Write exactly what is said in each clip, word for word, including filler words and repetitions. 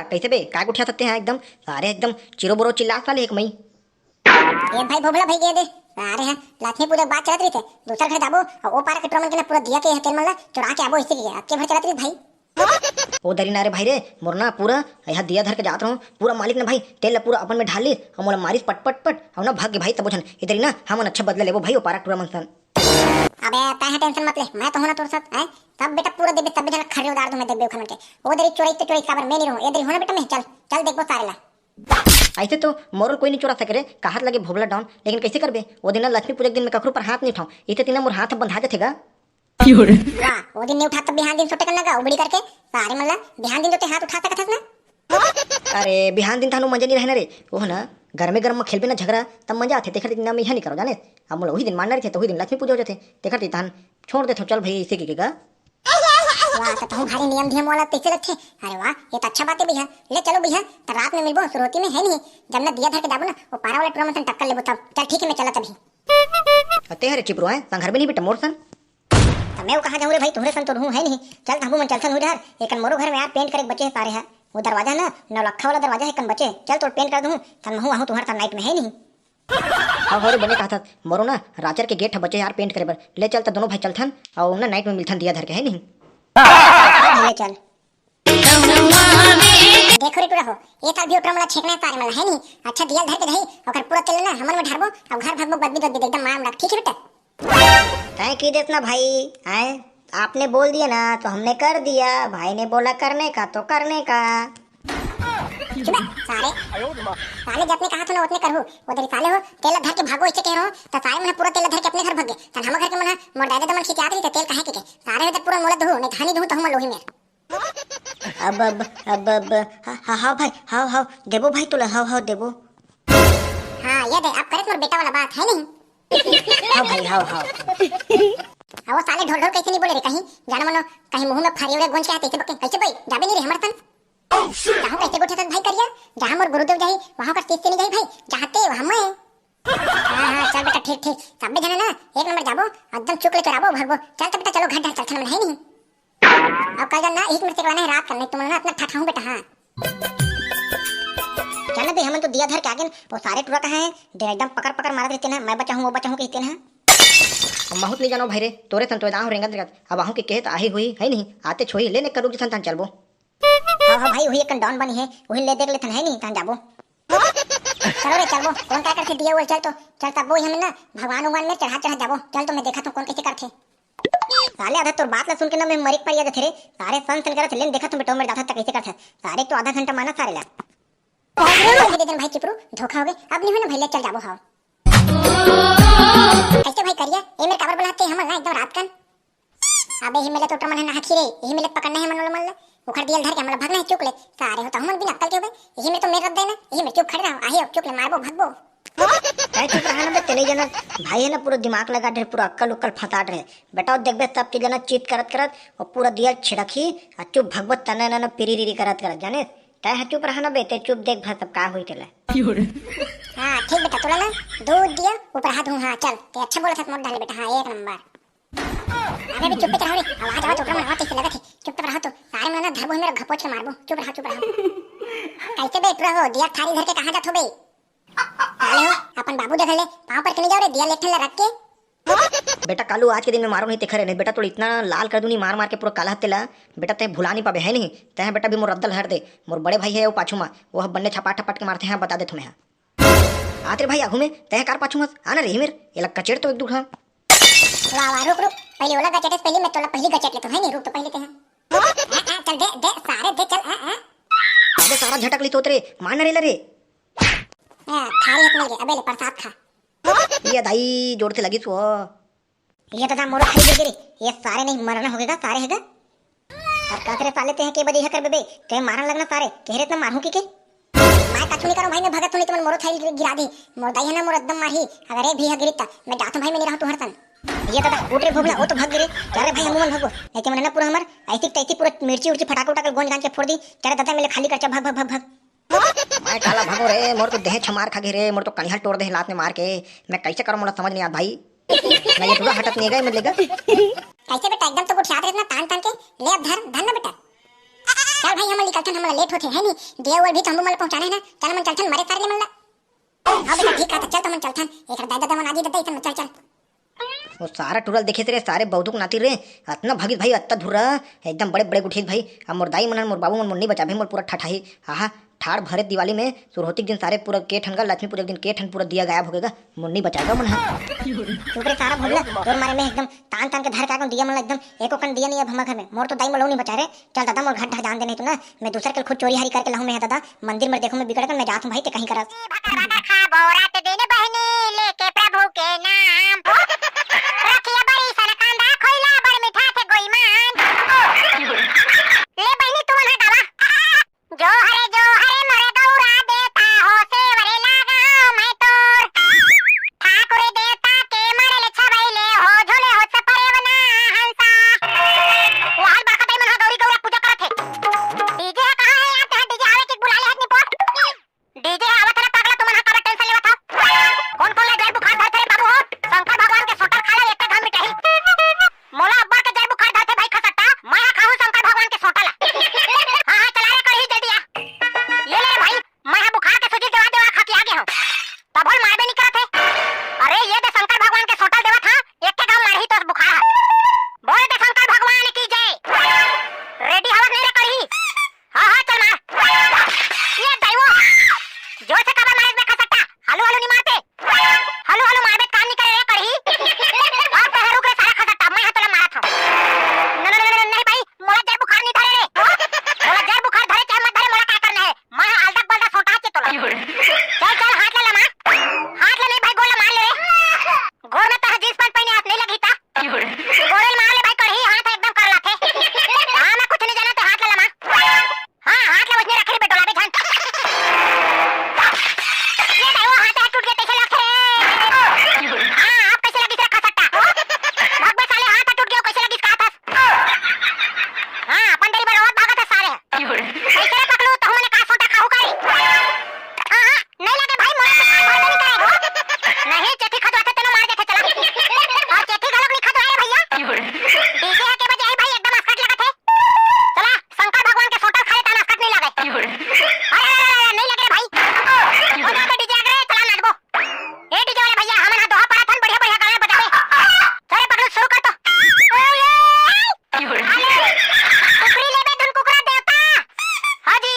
कैसे बे, काय गोठियाथस तें हा? एकदम सारे एकदम चिरो बोरो चिल्लात साले एक मई। ए भाई भोभला भाई, के दे। अरे हाँ, लक्ष्मी पूजा के बात चलत रहिथे, दूसर घर जाबो, अउ ओ पारा के टुरा मन के ना पूरा दिया के तेल मन ला चुरा के आबो, इसे के अक्के भर चलत रहिथे भाई। ओ दरी ना रे भाई रे, मोर ना पूरा यहाँ दिया धर के जात रहूँ, पूरा मालिक ना भाई तेल ला पूरा अपन में ढार ली, अउ मोला मारिस पट पट पट, अउ ना भाग गे भाई तबो झन। ए दरी ना हमन अच्छा बदला लेबो भाई, ओ पारा के टुरा मन सन। अबे तैं हा tension मत ले, मैं तो हूँ ना तोर साथ, हैं? सब बेटा पूरा देबे, सब झन खर्रे उतार दूँ मैं, देखबे ओखर मन के। ओ दरी चोरई ते चोरई, काबर मैं नहीं रहूँ, ए दरी हूँ ना बेटा मैं, चल, चल देखबो सारे ला। ऐसे तो मोर कोई नहीं चुरा सके रे, कहत लगे भोभला डॉन, लेकिन कैसे करबे? वो दिन ना लक्ष्मी पूजा के दिन मैं कखरो पर हाथ नहीं उठाऊं, इसे तीना मोर हाथ बंधा जाथे गा। वाह, वो दिन नहीं उठा तब बिहान दिन सोटे करना गा, उबड़ी करके, सारे मन ला बिहान दिन तो ते हाथ उठा सकत हस ना। अरे बिहान दिन तहां मंजा नहीं रहना रे, वो ना गरमे गरम में खेलबे ना झगड़ा, तब मजा आथे, तेखर दिन मैं यह नहीं करो जाने। अब मोला वही दिन मारना रहिथे, तो वही दिन लक्ष्मी पूजा हो जाथे, तेखर दिन तहां छोड़ देथो, चल भाई, इसे के गा। वाह, त तहूँ भारी नियम धियम वाला तइसे लगथे। अरे वाह, ये तो अच्छा बात है भैया। ले चलो भैया, त रात में मिलबो सुरहोती में, है नहीं? जब ना दिया धर के जाबो ना, वो पारा वाला टुरा मन सन टक्कर लेबो तब। चल ठीक है, मैं चलत अभी। अते हरे चिपरो है, संघर भी नहीं बेटा मोर सन। त मैं वो कहाँ जाऊँ रे भाई, तुहरे सन तो रहूँ है नहीं। चल तहबू मन चलथन उधर, एकन मोरो घर में यार पेंट करे के बचे है सारे है। वो दरवाजा ना, नौलखा वाला दरवाजा है, एकन बचे। चल तोर पेंट कर दूँ, तन महू आहूँ तुहर सन नाइट में, है नहीं? हाँ, हो रे, बने कहत हस, मोरो ना राचर के गेट ह बचे यार पेंट करे बर। ले चल त दोनों भाई चलथन, अउ ना नाइट में मिलथन दिया धर के, है नहीं? ले चल। देखो रे टुरा हो, ये साल भी ओटरा मोला छेकना है सारे मन ला, है नहीं? अच्छा दिया धर के जाही, ओकर पूरा तेल ना हमन में ढारबो, अउ घर भागबो बदबी ददबी एकदम मार मुड़ा, ठीक है बेटा? तय की देस ना भाई, हैं? आपने बोल दिया ना तो हमने कर दिया, भाई ने बोला करने का तो करने का। चुप सारे। साले जतने कहा था ना उतने करहू। वो तेरी साले हो, तेल धर के भागो इसे कह रहा हूँ, तो सारे मन पूरा तेल धर के अपने घर भाग गए। तन हम घर के मन मोर दादा दमन खिंचात रही तो तेल काहे के के? सारे हो तो पूरा मोला दहू, नहीं धानी दहू तो हम लोही मेर। अब अब अब अब हा हा भाई, हाव हाव देबो भाई तोला, हाव हाव देबो। हाँ ये दे, अब करे मोर बेटा वाला बात है नहीं। हाँ भाई, हाँ, हाँ। अब वो साले ढोल ढोल कैसे नहीं बोले रे, कहीं जाना मनो कहीं मुंह में फारी उड़े गोंज के आते, कैसे बके, कैसे भाई जाबे नहीं रे हमर तन। जहाँ कैसे गोठे तन भाई करिया, जहाँ मोर गुरुदेव जाही वहाँ कर तेज से नहीं जाही भाई, जहाँ ते वहाँ मैं। हाँ हाँ चल बेटा, ठीक ठीक, सब जने ना एक नंबर जाबो, एकदम चुक लेके राबो भगबो। चल तो बेटा चलो घर जा, चल थन है नहीं। अब कल ना एक मिनट से करवाना है रात का, नहीं तुम ना अपना ठठाऊं बेटा। हाँ चल ना बे, हमन तो दिया धर के आगे न, वो सारे टुरा कहाँ है? दे एकदम पकड़ पकड़ मारत रहते ना, मैं बचाहूँ वो बचाहूँ कहते ना। अब महूत नहीं जानो भाई रे, तोरे तन तो दाहूँ रेंगत रेंगत, अब आहूँ के कहे तो आही हुई है नहीं, आते छोही लेने करुक जथन तन चलबो। हाँ हाँ भाई, वही एक डॉन बनी है, वही ले देख लेथन है नहीं, तन जाबो। चलो रे चलबो, कौन क्या करके दिया हुआ, चल तो, चल तब वो हम ना भगवान उगवान में चढ़ा चढ़ा जाबो, चल तो मैं देखा तू कौन कैसे करथे। साले आधा तोर बात ला सुन के ना मैं मरे के परिया जथे रे। सारे सन सन करत लेन देखत हूँ बेटो मेरे दादा तक कैसे करत है। सारे तो आधा घंटा माना सारे ला। दे देन भाई चिपरू, धोखा हो गए। अब नहीं हो ना भैया, चल जाबो हाव। कैसे भाई करिया, ए मेरे काबर बुलाते हमन ना एकदम रात कन। अबे ही मिले तो टमन है ना हखी रे, यही मिले पकड़ना है मन वाला मन ले। उखड़ दियल धर के हमला भगना है चुक ले। सारे हो तो हमन बिना अक्कल के हो गए। यही में तो मेरे रब देना, यही में चुप खड़े रहो, आही अब चुक ले मारबो भगबो। तै चुप रहा ना बे, तेने जना भाई है ना, पूरा दिमाग लगा रहे, पूरा अक्कल उक्कल फंसाट रहे। बेटा, वो देखबे सबके जना चीत करत करत, वो पूरा दिया छिड़की, आ चुप भगबो तने ना, ना पिरी रिरी करत करत, जाने? तै हा चुप रहा ना बे, ते चुप देख भा सब का होई तेला। हाँ, ठीक बेटा, तोला ना दूध दिया, ऊपर हाथ हूँ, हाँ, चल, ते अच्छा बोला था मोट ढाले बेटा, हाँ, एक नंबर। अबे, अबे, चुप पे रहो रे, आवाज आवाज ओकरा मन आवाज कैसे लगत है, चुप पे रहो तो, सारे मन ना धरबो ही मेरा घपोच के मारबो, चुप रहो, चुप रहो। कैसे बे, टुरा हो, दिया थारी धर के कहाँ जात हो बे? साले हो, अपन बाबू देख ले, पाँव पर के नहीं जाओ रे, दिया लेठन ला रख के। बेटा कालू आज के दिन में मारो नहीं तेखरे नहीं बेटा, तोड़ इतना लाल कर दूनी मार मार के पूरा काला हत्ते ला। बेटा तै भुला नहीं पाबे है नहीं, तै बेटा भी मोर रद्दल हर दे, मोर बड़े भाई है वो पाछू मा, वो ह बन्ने छपाट टपाट के मारते हैं, बता दे तुम्हें। आत रे भाई आगू में, तै कार पाछू मस, आना रे मेर, ये लग कचेड़ तो एक दुखा। वाह वाह, रुक रुक, पहले ओला गचेटे से पहले मैं तोला पहले गचेट लेता हूँ, है नहीं, रुक तो पहले ते हैं। आ, आ, चल दे, दे, सारे दे, चल, आ, आ। अबे सारा झटक ली तोत रे, मार ना रे ला रे। आ, थारी हाथ मिल गए, अबे ले प्रसाद खा। ये दाई जोर से लगी सो। ये तो था मोरो खाई गिर गिरी, ये सारे नहीं मरना होगेगा, सारे हैगा। अब काकरे साले ते हैं के बजे यह कर बेबे, ते मारन लगना सारे, कह रहे इतना मारू की के? मैं कछु नहीं करूँ भाई, मैं भगत हूँ, नहीं तो मन मोरो थाइल गिरा दी। मोर दाई है ना, मोर एकदम मारही। अगर ये भी है गिरी ता, मैं जाता हूँ भाई, मैं नहीं रहूँ तुम्हारे सन। ये दादा, उठ रे भोभला, वो तो भाग रे। चल रे भाई, हम मन भगो। नहीं तो मन ना पूरा हमर, ऐसी तैसी पूरा मिर्ची उर्ची फटाका उटाका गोंज गांज के फोड़ दी। चल रे दादा, मिले खाली करचा, भाग, भाग, भाग, भाग। मैं काला भगो रे, मोर तो देह छमार खा गे रे, मोर तो कनिहल तोड़ दे लात में मार के। मैं कैसे करूँ, मोला समझ नहीं आत भाई। मैं ये टुरा हटत नहीं गए, मतलब। कैसे बेटा, एकदम तो गुठियात रहत ना, तान तान के। ले अब धर, धर ना बेटा। चल भाई, हमन निकलथन, हमन ला लेट होथे, है नी? दिया उआ भी तो हमू मन ला पहुंचाना है ना। चल, हमन चलथन, मरे सारे मन ला। हाँ बेटा, ठीक कहत हस, चल तो हमन चलथन। एकर दाई ददा मन आगे ददा, इसन चल, चल। वो सारा टुरा ल देखे रे, सारे बौदुक नाती रे, अतना भगिस भाई, अतना धुर्रा, एकदम बड़े बड़े गुठिस भाई। अब मोर दाई मन, मोर बाबू मन, मोर नइ बचाबे, मोर पूरा ठठाही। आहा, ठाड़ भरे दिवाली में सुरहोती के दिन सारे पूरा के ठन का, लक्ष्मी पूजा के दिन के ठन पूरा दिया गायब होगे गा, मोर नइ बचाबे मन ह। चुप रे सारा भोभला, तोर मारे में एकदम तान तान के धर के आगेंव दिया मन ला एकदम, एको कन दिया नइ हे अब हमर घर में। मोर तो दाई मन ला नइ बचाय रे। चल दादा, मोर घर ढह जान दे, नहीं तो ना मैं दूसर के खुद चोरी हारी करके लाहूं मैं, दादा। मंदिर में देखहूं मैं बिगड़ कन, मैं जात हूं भाई, ते कहीं करस। भाकर वाकर खाबो रात दिन बहिनी, लेके प्रभु के नाम। रखिया बड़ी सन कांदा खोइला, बड़ मीठा थे गोईमान। ले बहिनी, तुमन ह गावा। जो हरे जो हरे मोरे गौरा देवता हो, सेवरे लागा मैं तोर। ठाकुर देवता के मड़ल छबैले हो, झोले हो सपरेवना हंसा। वहाल बड़का दाई मन ह गौरी गौरा पूजा करत हे। डीजे ह कहाँ हे यार? तेहा डीजे आवे के बुला ले हत निपोर। डीजे ह आवत हे ना पगला, तुमन ह काबर टेंशन लेवत हव? कोन कोन ला जर बुखार धरथे रे बाबू हो? शंकर भगवान के सोटा ल खा ले, एक घाव मिटाही। मोला अब्बड़ के जर बुखार धरथे भाई खसट्टा, मैं ह खाहूं शंकर भगवान के सोटा ला। हाँ, हाँ, चला रे कढ़ी जल्दी आ। ये ले रे भाई, मैं ह बुखार के सुजी देवा देवा खा के आगे हूं। तभो ले मारबे नइ करत हे। अरे ये दे शंकर भगवान के सोटा ल देवत हंव, एके घाव मारही तो बुखार ह। बोल दे शंकर भगवान की जय। रेडी हवस नइ रे कढ़ी? हाँ, हाँ, चल मार। ये दाई वो। जोर से काबर मारे बे खसट्टा? हालू हालू नइ मारते। हालू हालू मारबे त काम नइ करे रे कढ़ी। अब तैं रुक रे सारा खसट्टा, मैं ह तोला मारत हंव। न, न, न, न, नहीं भाई, मोला जर बुखार नइ धरे रे। मोला जर बुखार धरे चाहे मत धरे, मोला का करना हे? मैं ह अलदक बलदक सोटा चे तोला। चल, चल, हाथ ला लमा। हाथ ला नहीं भाई, गोड़ ला मार ले रे। गोड़ में तोर जींस पैंट पहिने हस, नहीं लगही ता। गोड़ ला मार ले भाई, कढ़ी हाथ एकदम कर लाथे। हाँ, मैं कुछ नहीं जाना, ते हाथ ला लमा। हाँ, हाथ ला उसने रखे रे, डोलाबे झन। ये भाई, वो हाथ ह टूट गे, कैसे लगथे रे? हाँ, अब कैसे लगिस रे खसट्टा? भग बे साले, हाथ ह टूट गे, कैसे लगिस कहत हस? हाँ, अपन देरी बर रोवत भागत हे सारे। कैसे रे पकलू, तहू मने का सोटा खाहू का रे? हाँ, हाँ, नहीं लगे भाई, मोला तो मार मारबे नहीं करे। नहीं, चेथी खदवाथे तेनो मार देथे, चला। अउ चेथी घलोक नहीं खदवाए रे भैया। डीजे ह के बजे हे भाई, एकदम असकट लगत हे। चला, शंकर भगवान के सोटा ल खा ले, तान असकट नहीं लगे। अरे, अरे, अरे, अरे, नहीं लगे रे भाई। हो जाए तो डीजे आगे रे, चला नाचबो। ए डीजे वाले भैया, हमन ह दोहा पड़त हन, बढ़िया बढ़िया गाना बजाबे। चल रे पगलू, शुरू कर तो। अरे, कुकरी लेबे धुन कुकरा देवता। हाँ जी।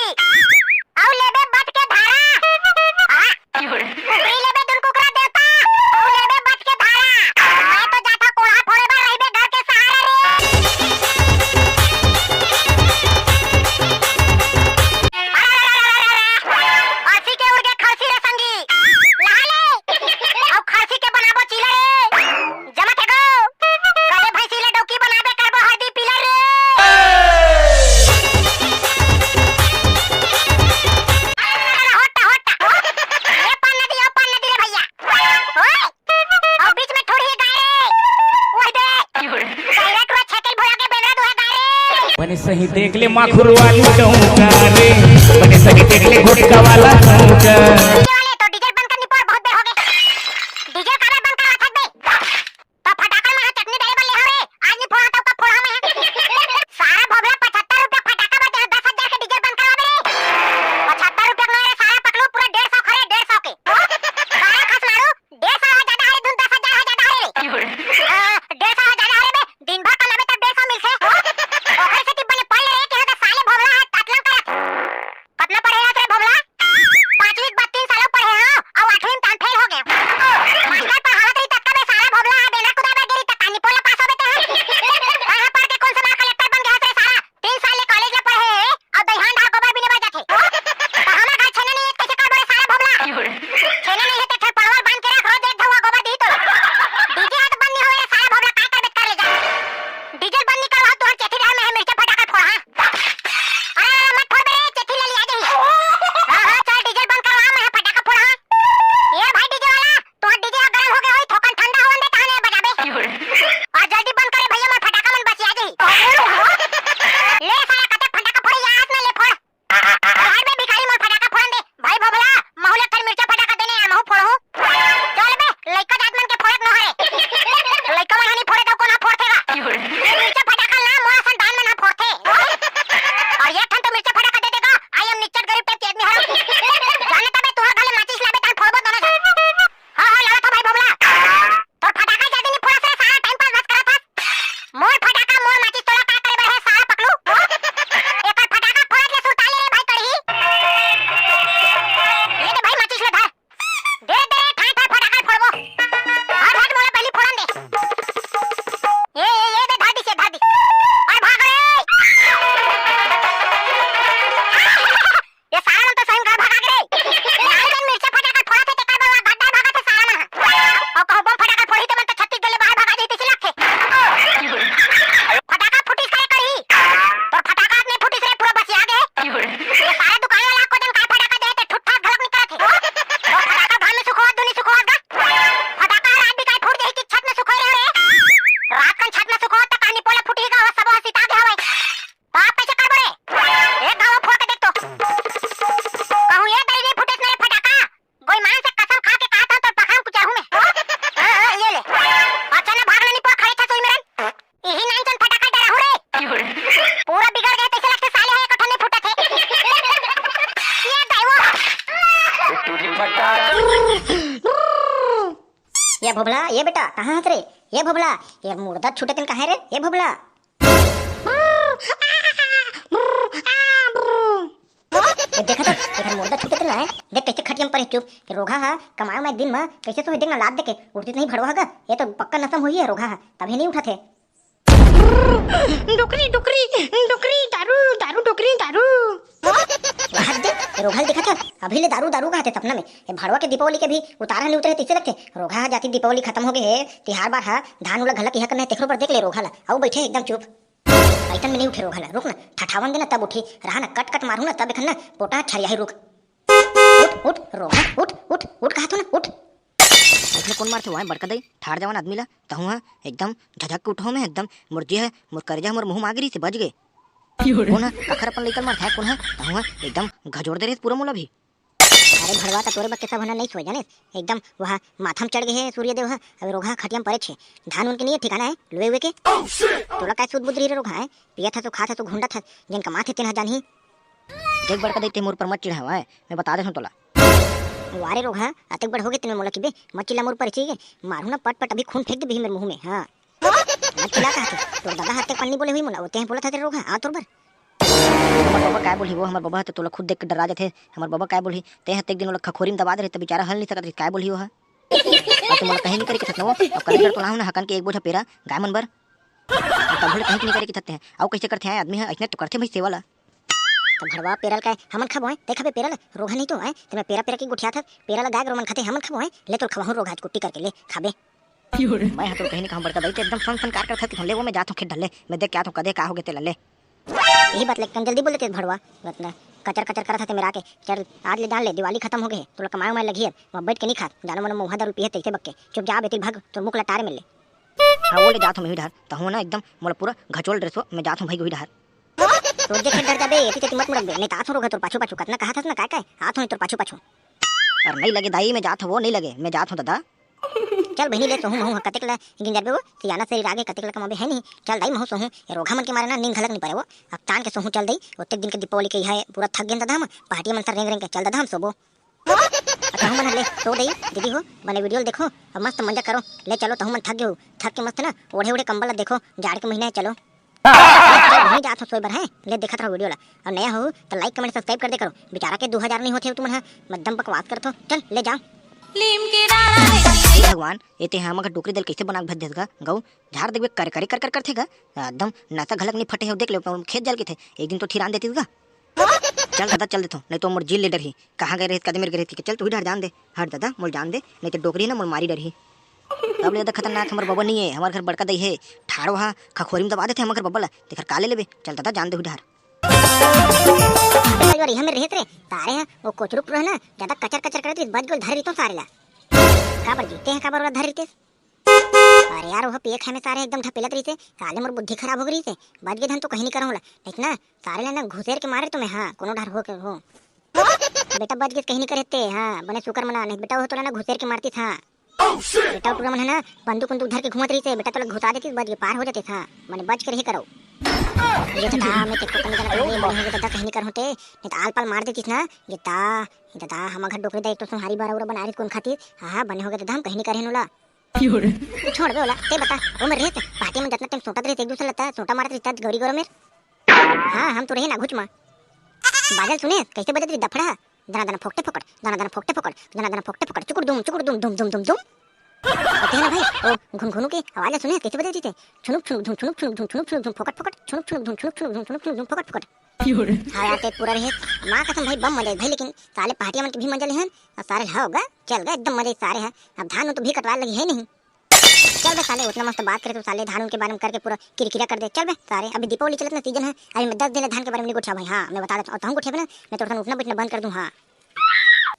अउ लेबे बट के धारा। हाँ। कुकरी लेबे धुन कुकरा देवता। अउ लेबे बट के धारा। मैं तो जाथंव कोढ़ा फोड़े बर, रहिबे घर के सहारा रे। अरे, अरे, अरे, अरे, अरे। खरसी के उड़ गे खरसी रे संगी। नहा ले। अउ खरसी के बनाबो चीला रे। जमत हे गो। कले भैंसी ले डौकी बनाबे करबो हरदी पीला रे। अरे, अरे, अरे, होटा, होटा। ये पान नदी, ये पान नदी रे भैया। ओए। अउ बीच में ठोड़ही गाय रे। ओए दे। गैरट रो छेकेल भुला के बेंदरा दुहे गाय रे। बने सही देख ले माखुर वाली डौका रे, बने सही देख ले गुटका वाला डौका। डीजे वाले तो डीजल बंद कर निपोर, बहुत बेर होगे। डीजल काबर बंद करवाथस बे? तो फटाका में चटनी डाले बर ले हवे, आज नहीं फोड़ा तो कब फोड़ा मैं? सारा भोभला पचहत्तर रुपया फटाका बर दे, दस हजार के डीजल बंद करवाबे रे। पचहत्तर रुपया के नोहे रे सारा पकलू, पूरा डेढ़ सौ खरे, डेढ़ सौ के। सारा खस मारू, डेढ़ सौ ह ज्यादा हरे धुन, दस हजार ह ज्यादा हरे रे। अ, डेढ़ सौ ह ज्यादा हरे बे, दिन भर कमाबे तब डेढ़ सौ मिलथे। ओकरे सेती बने पढ़ ले रे, कि होगे साले भोभला ह अतलन करत। कतना पढ़े हस रे भोभला? ये भोभला, ये बेटा, कहाँ हस रे? ये भोभला, ये मुर्दा छूटे तेन कहाँ रे? ये भोभला। ये देखा तो, एकर मुर्दा छूटे तेन है। देख कैसे खटिया में परे चुप। ये रोगहा हा, कमाए में दिन में कैसे सोए, देख ना लात देके, उठती नहीं भड़वा हगा। ये तो पक्का नशा में होई है रोगहा हा, तभी नहीं उठा थे। डोकरी, डोकरी, डोकरी, दारू, दारू, डोकरी, दारू। हद दे, रोगहा ल देखा था, अभी ले दारू, दारू कहा थे सपना में। ये भड़वा के दीपावली के भी उतारा नहीं उतरे, तीसे लगते। रोगहा जाति दीपावली खत्म हो गए है, तिहार बार हा, धान उला घलक यहाँ करना है, तेखरो पर देख ले रोगहा ला, आऊ बैठे एकदम चुप। अइसन में नहीं उठे रोगहा ला, रुक ना, ठठावन देना तब उठी, रहा ना, कट कट मारू ना तब एखन ना, पोटा छरियाही रुक। उठ, उठ, रोगहा, उठ, उठ, उठ, कहा थो ना, उठ। अइसने कोन मारथे वाय बड़का दई, ठाड़ जवान आदमी ला, तहूँ हा एकदम झझक के उठो में, एकदम मोर जी है, मोर करेजा, मोर मुँह मांग रही से बच गए। कोन हा कखर अपन लइका ल मारथे, कोन हा, तहूँ हा एकदम घजोड़ दे रहे पूरा मोला भी। अरे भड़वा, त तोरे बक्के सब हना नहीं सोए जाने, एकदम वहाँ माथा में चढ़ गए है सूर्य देव हा, अबे रोगहा खटिया में परे छे, धान उनके नहीं है ठिकाना है, लुए हुए के। तोला काय सूद बुद्धि रे रोगहा है, पियत हस, खात हस, घुंडत हस, जेन कमाथे तेन हा जानही। देख बड़का दई, ते मोर पर मत चिढ़ावा, मैं बता देथों तोला। वारे रोगहा, अतेक बड़ हो गए तेने मोला किबे, मत चिल्ला मोर पर, ठीक है? मारू ना पट पट, अभी खून फेंक देबे मेरे मुंह में, हाँ। मत चिल्ला कहा थे, तोर दादा हत्ते पन्नी बोले हुई मोला, ओते हैं बोला था तेरे रोगहा, आ तोर बर। हमर बाबा काय बोलही वो, हमर बाबा ह तो तोला खुद देख के डरा जाथे, हमर बाबा काय बोलही, ते हत्ते एक दिन ओला खखोरी में दबा दे रहे, त बेचारा हल नहीं सकत रही, काय बोलही वो ह? अब तो मोला कहीं नहीं करे के थत न वो, अब कल घर तो लाहूं ना हकन के एक बोझा पेरा, गाय मन बर। तब भले कहीं नहीं करे के थत हैं, अउ कैसे करथे हैं आदमी ह, अइसने तो करथे भाई सेवा ला। त भड़वा पेरल काय हमन खाबो हैं? ते खाबे पेरल? रोगहा नहीं तो हैं? ते मैं पेरा पेरा के गोठियात हस, पेरा ला गाय गरु मन खाथे, हमन खाबो हैं? ले तोल खवाहूं रोगहा आज कुट्टी करके, ले खाबे। मैं ह तो कहीं नहीं कहूं बड़का दई, ते एकदम सन सन कार करत हस कि ले वो मैं जात हूं खेत ढल्ले, मैं देख के आत हूं कदे का हो गए तेला ले। यही बात ले कन जल्दी बोल देते भड़वा, रत्ना कचर कचर करत हते मेरा के। चल आज ले जान ले, दिवाली खत्म हो गए है, तोला कमाए उमाए लगी अब, वहाँ बैठ के नहीं खात, जानो मनो मुहा दारू पिए तैसे बक्के, चुप जा बेटी भाग, तोर मुख लटारे मिले। हाँ, वो ले जात हूँ मैं ही डहर, तहूँ ना एकदम मोला पूरा घचोल ड्रेसो, मैं जात हूँ भाई वही डहर। तोर जे खेत डर जाबे, एती तेती मत मुड़कबे, नहीं त आत हूँ रोगहा तोर पाछू पाछू, कतना कहा थस ना काय काय, आत हूँ तोर पाछू पाछू। अरे नहीं लगे दाई, मैं जात हूँ, वो नहीं लगे, मैं जात हूँ दादा। चल बहिनी ले सोहूँ महूँ ह, कतेक ला गिंजरबे वो, सियाना शरीर आगे कतेक ला कमाबे है नहीं। चल दाई महूँ सोहूँ, ये रोगहा मन के मारे ना नींद घलक नहीं परे वो। अब तान के सोहूँ चल दाई, ओतेक दिन के दीपावली के है, पूरा थक गेन दादा हम, पहाटिया मन सर रेंग रेंग के, चल दादा हम सोबो। अब तहूँ मन ह ले, सो दई, दीदी हो, बने वीडियो ल देखो, अब मस्त मजा करो। ले चलो, तहूँ मन थक गए हो, थक के मस्त ना, ओढ़े ओढ़े कंबल ल देखो, जाड़ के महीना है, चलो। चल, वहीं जात हो सोए बर है, ले देखत रहो वीडियो ला। और नया हो, तो like, comment, subscribe कर दे करो। बेचारा के दो हजार नहीं होते हो तुमन ह, एकदम बकवास करत हो। चल, ले जाओ। लीम के डाढ़ा हे। भगवान, ये ते हमर घर डोकरी दल कैसे बना के भेज देस गा? गऊ, झाड़ देखबे, कर, करे, कर, कर, करथे गा। एकदम नशा घलक नहीं फटे हो, देख ले, खेत जल के थे, एक दिन तो ठिरान देती गा। चल दादा, चल देथों, नहीं तो मोर जी ले डरही। कहाँ गए रहिस, कदे मेर गए रहिस, चल तू ही डहर जान दे। हट दादा, मोल जान दे, नहीं तो डोकरी ना मोल मारी डरही। तब ले दादा खतरनाक हमर बबा नहीं है, हमर घर बड़का दई है। ठाड़ो हा खखोरी में दबा देथे हमर घर बबा ला, तेकर का ले लेबे। चल दादा, जान दे हुई डहर। कल बार इहाँ में रहित रे, तारे हा, वो कोचरुक रहे ना, ज्यादा कचर कचर करत रहिस, बच गोल धर रहितो सारे ला। काबर जी, ते हा काबर ओला धर रहितेस? अरे यार, वो पिए खाए में सारे एकदम ढपेलत रहिसे, साले मोर बुद्धि खराब हो गई रहिसे। बच गे धन तो कहीं नहीं करहूँ ला, नहीं ना सारे ला ना घुसेर के मारे तुम्हें, हाँ, कोनो डहर हो के हो। बेटा बच गे कहीं नहीं करे ते, हाँ, बने शुक्र मना, नहीं बेटा वो तोला ना घुसेर के मारती था। बेटा टूरा मन है ना, बंदूक उंदूक धर के घूमत रहिसे, बेटा तोला घुसा देती, बच गे, पार हो जाते था, बने बच के रही करो। ये तो था, मैं तेको कहीं जाना था, बने हो गए दादा, कहीं नहीं करहूँ ते, नहीं तो आल पाल मार देती ना, ये ता, ये दादा, हम घर डोकरी दा, एक तो सुहारी बारा उरा बना रही कौन खाती, हाँ, हाँ, बने हो गए दादा, हम कहीं नहीं करे नुला। छोड़ बे ओला, ते बता, वो मेर रहित, पार्टी में जतना टाइम सोटत रहित, एक दूसरे लता, सोटा मारत रहित, गौरी गौरव मेर। हाँ, हम तो रहे ना घुच मा। बाजल सुने, कैसे बजत रही दफड़ा? दना दना फोकटे फोकट, दना दना फोकटे फोकट, दना दना फोकटे फोकट, चुकुर दुम, चुकुर दुम, दुम, दुम, दुम, दुम। और तेरा भाई, वो घुनघुनु की आवाज सुने, कैसे बजत रही थे? छुनुक छुनुक धुन, छुनुक छुनुक धुन, छुनुक छुनुक धुन फोकट फोकट, छुनुक छुनुक धुन, छुनुक छुनुक धुन फोकट फोकट। हाँ यार, ते पूरा रहे। माँ कसम भाई, बम मजा आई भाई, लेकिन साले पहाटिया मन के भी मजा लेहन, और सारे ला होगा, चल गए एकदम मजा आई सारे है। अब धान तो भी कटवा लगी है नहीं। चल बे साले, उतना मस्त बात करे तो साले धान उनके बारे में करके पूरा किरकिरा कर दे। चल बे सारे, अभी दीपावली चलत ना सीजन है, अभी मैं दस दिन ले धान के बारे में नहीं गोठिया भाई। हाँ, मैं बता देता हूँ, और तहूँ गोठिया ना, मैं तोर उठना बैठना बंद कर दूँ। हाँ,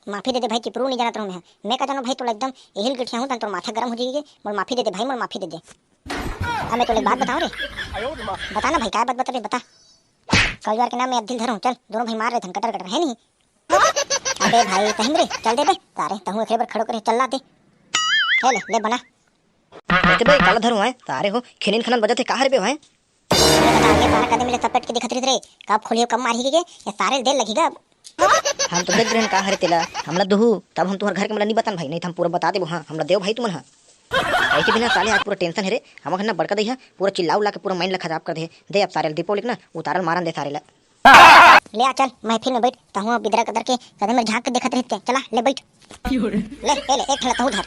माफी दे दे भाई, चिपरू नहीं जानत रहूँ मैं। मैं का जानूँ भाई, तोला एकदम एहिल गठिया हूँ, तन तोर माथा गरम हो जाएगी। मोर माफी दे दे भाई, मोर माफी दे दे। अब मैं तोला एक बात बताऊँ रे। बता ना भाई, काय बात बता रे, बता। कल बार के नाम मैं अद्धिल धरूँ, चल, दोनों भाई मार रहे धन कटर कटर, है नहीं? अबे भाई, सही में रे, चल दे बे, सारे, तहूँ एकरे बर खड़ो करे, चल ला दे। हे ले, ले बना। अरे बे, काला धरूँ है, सारे हो, खिनिन खनन बजत है, का हर बे भाई? ये बता, ये सारा कदम ले सपेट के दिखत रहिस रे, कब खोलियो, कब मारही के, ये सारे दे लगी गा। हम तो देख रहे हैं का हरे तेला, हमला दुहू, तब हम तुम्हारे घर के मला नहीं बतान भाई, नहीं तो हम पूरा बता देबो। हाँ, हमला देव भाई तुमन हा। ऐसे भी ना साले आज पूरा टेंशन है रे, हम ना बड़का दई हा, पूरा चिल्ला उल्ला के पूरा माइंड ला खराब कर दे। दे अब सारे ला दीपावली के ना उतारल मारन दे सारे ला। ले आ चल महफिल में बैठ, तहूँ बिदरा कदर के कदम में झांक के देखत रहिते, चला ले बैठ। ले, ले, ले, एक ठेला तहूँ धर।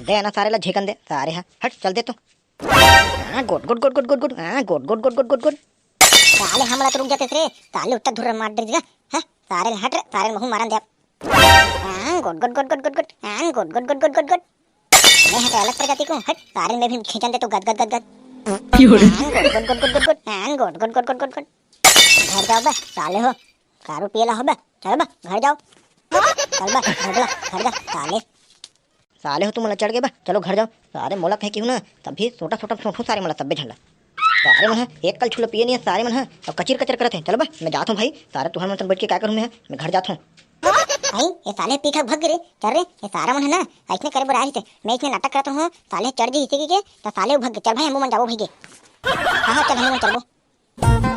दे ना सारे ला झेकन दे, सारे हा, हट, चल दे तू। हाँ, गोट, गोट, गोट, गोट, गोट, गोट, हाँ, गोट, गोट, गोट, गोट, गोट, गोट। साले हमला तो रुक जाते रे, साले उतना धुर्रा मार दे देगा, हाँ, सारे ला हट रे, सारे ला महू मारन दे अब। हाँ, गोट, गोट, गोट, गोट, गोट, गोट, हाँ, गोट, गोट, गोट, गोट, गोट, गोट। मैं हट अलग प्रजाति को, हट, सारे में भी खींचन दे तो गद, गद, गद, गद। हाँ, गोट, गोट, गोट, गोट, गोट, गोट, हाँ, गोट, गोट, गोट, गोट, गोट, गोट। घर जाओ बे, साले हो, दारू पियला हो बे, चल बे, घर जाओ। चल बे, घर जा, घर जा, साले। साले हो तुम मला चढ़ गए बा, चलो घर जाओ। सारे मोला कहे कि हूँ ना, तब भी सोटा सोटा सोटू सारे मला तब्बे झंडा। सारे मन ह एक कल छुला पिए नहीं है, सारे मन ह अब कचिर कचर करत है। चलो बा, मैं जात हूँ भाई, सारे तुहर मन सन बैठ के क्या करूँ मैं, मैं घर जात हूँ। भाई, ये साले पी खा भग रे, चल रे, ये सारा मन है ना, ऐसने करे बर आए थे, मैं इसने नाटक करत हूँ, साले चढ़ जी इसी के, तो साले भग गए। चल भाई, हम मन जाबो भाई के। हाँ, हाँ, चल, हम मन चलबो।